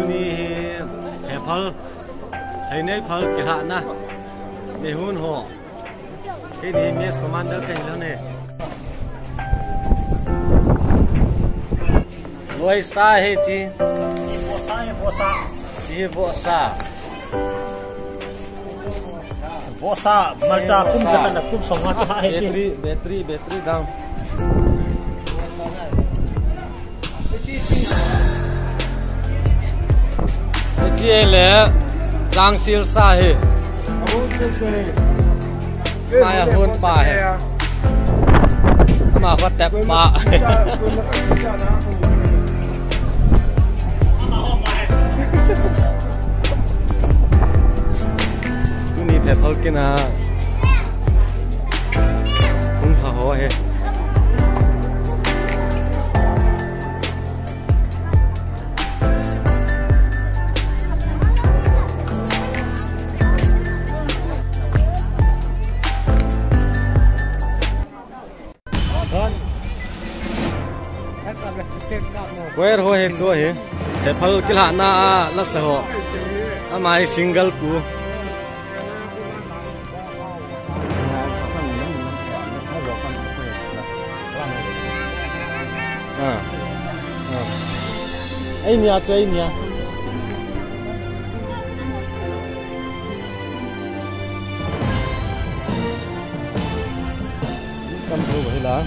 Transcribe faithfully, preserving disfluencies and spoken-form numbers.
Ni hi, he phal, hei nei phal kilhahna. Ni hun ho. Kei ni mess commander kahi lou ne. Loi sa he chi. Vohsa, vohsa. Chi vohsa. Vohsa, malcha kum sa kana kum song ma ta he chi. Battery, battery, battery down. Hichi le, jangsil sa hi. Maya hun pa hi. Ama ko tep pa. Tuni phe phal kina. Hun ha ho hi. Choir ho hi chu hi. He phal kilhahna a lasa ho. Ama hi single pu. Ah. Ah. Ei nia chu, ei nia. Kam thu hi la.